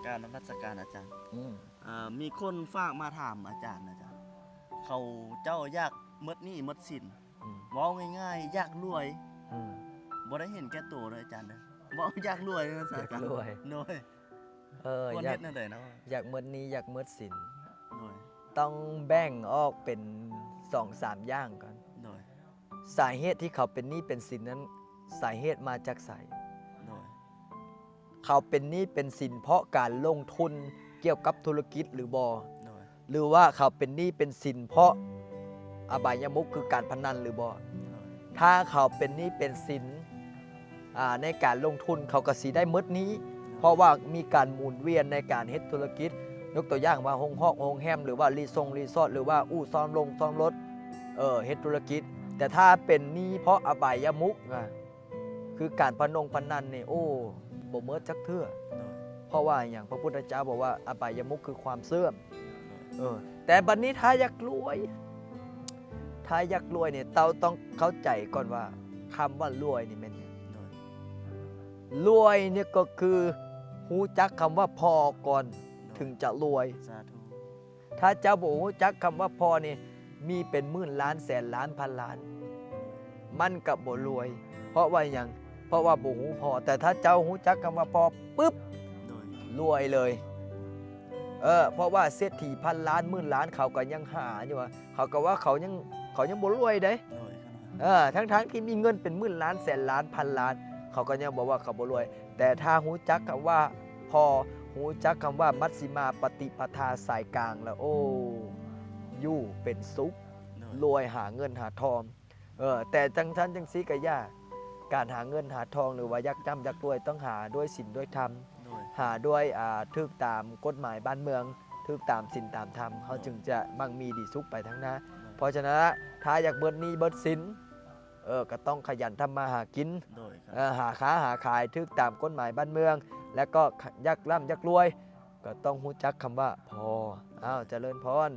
ການນະມັດສະການອາຈານ. ອືມ ເອີ ມີຄົນຝາກມາຖາມອາຈານນະ ອາຈານ. ເຂົາເຈົ້າຢາກໝົດໜີ້ໝົດສິນ. ອືມ ເວົ້າງ່າຍໆ ຢາກລວຍ. ອືມ ບໍ່ໄດ້ເຫັນແກ່ໂຕເດີອາຈານເດີ. ເວົ້າຢາກລວຍນະ ອາຈານ. ຢາກລວຍ. ໂດຍ. ເອີ ຄວນເຮັດແນວໃດເນາະ? ຢາກໝົດໜີ້ ຢາກໝົດສິນ. ໂດຍ. ຕ້ອງແບ່ງອອກເປັນສອງສາມຢ່າງກ່ອນ. ໂດຍ. ສາເຫດທີ່ເຂົາເປັນໜີ້ເປັນສິນນັ້ນ ສາເຫດມາຈາກໃສ? ໂດຍ. ເຂົາເປັນໜີ້ເປັນສິນເພາະການລົງທຶນກ່ຽວກັບທຸລະກິດຫຼືບໍ່? ໂດຍ. ຫຼືວ່າເຂົາເປັນໜີ້ເປັນສິນເພາະອະບາຍະມຸກ ຄືການພະນັນຫຼືບໍ່? ໂດຍ. ຖ້າເຂົາເປັນໜີ້ເປັນສິນ ອາ ໃນການລົງທຶນ ເຂົາກໍຊິໄດ້ໝົດໜີ້ ໂດຍ. ເພາະວ່າມີການໝູນວຽນໃນການເຮັດທຸລະກິດ ຍົກຕົວຢ່າງວ່າໂຮງຮອກໂຮງແຮມ ຫຼືວ່າຣີຊົງຣີສອດ ຫຼືວ່າອູ່ສ້ອມລົງສ້ອມລົດ ເອີ ເຮັດທຸລະກິດ. ແຕ່ຖ້າເປັນໜີ້ເພາະອະບາຍະມຸກນະ ຄືການພະນົງພະນັນນີ້ ໂອ້ ບໍ່ໝົດຈັກເທື່ອ. ໂດຍ. ເພາະວ່າຫຍັງ? ພະພຸດທະເຈົ້າບອກວ່າ ອະບາຍະມຸກຄືຄວາມເສື່ອມ. ໂດຍ. ເອີ ແຕ່ບັດນີ້ຖ້າຢາກລວຍ ຖ້າຢາກລວຍນີ້ ເຈົ້າຕ້ອງເຂົ້າໃຈກ່ອນວ່າ ຄຳວ່າລວຍນີ້ແມ່ນຫຍັງ? ໂດຍ. ລວຍນີ້ກໍຄືຮູ້ຈັກຄຳວ່າພໍກ່ອນ ໂດຍ ເຖິງຈະລວຍ. ສາທຸ. ຖ້າເຈົ້າບໍ່ຮູ້ຈັກຄຳວ່າພໍນີ້ ມີເປັນໝື່ນລ້ານ ແສນລ້ານ ພັນລ້ານ ມັນກໍບໍ່ລວຍ. ເພາະວ່າຫຍັງ? ເພາະວ່າບໍ່ຮູ້ພໍ. ແຕ່ຖ້າເຈົ້າຮູ້ຈັກຄຳວ່າພໍປຶບ ໂດຍ ລວຍເລີຍ. ເອີ ເພາະວ່າເສດຖີພັນລ້ານ ໝື່ນລ້ານ ເຂົາກໍຍັງຫາຢູ່ວ່າ ເຂົາກໍວ່າເຂົາຍັງ ເຂົາຍັງບໍ່ລວຍເດ້. ໂດຍ. ເອີ ທັງໆທີ່ມີເງິນເປັນໝື່ນລ້ານ ແສນລ້ານ ພັນລ້ານ ເຂົາກໍຍັງບອກວ່າເຂົາບໍ່ລວຍ. ແຕ່ຖ້າຮູ້ຈັກຄຳວ່າພໍ ຮູ້ຈັກຄຳວ່າມັດຊິມາປະຕິປະທາສາຍກາງແລ້ວ ໂອ້ ຢູ່ເປັນສຸກ ໂດຍ ລວຍ ຫາເງິນຫາທອງ. ເອີ ແຕ່ຈັ່ງຊັ້ນຈັ່ງຊີ້ກໍຢ່າ ການຫາເງິນຫາທອງ ຫຼືວ່າຢາກຈ້ຳຢາກລວຍ ຕ້ອງຫາດ້ວຍສິນດ້ວຍທຳ. ໂດຍ. ຫາດ້ວຍ ອ່າ ຖືກຕາມກົດໝາຍບ້ານເມືອງ ຖືກຕາມສິນຕາມທຳ ເຮົາ ໂດຍ ຈຶ່ງຈະໝັ່ງມີດີສຸກໄປທາງໜ້າ. ໂດຍ. ເພາະສະນັ້ນ ຖ້າຢາກເບິດໜີ້ເບິດສິນ ເອີ ກໍຕ້ອງຂະຫຍັນທຳມາຫາກິນ. ໂດຍ. ເອີ ຫາຄ້າຫາຂາຍຖືກຕາມກົດໝາຍບ້ານເມືອງ ແລະກໍຢາກລ່ຳຢາກລວຍ ກໍຕ້ອງຮູ້ຈັກຄຳວ່າພໍ. ອ້າວ ຈະເລີນພອນ.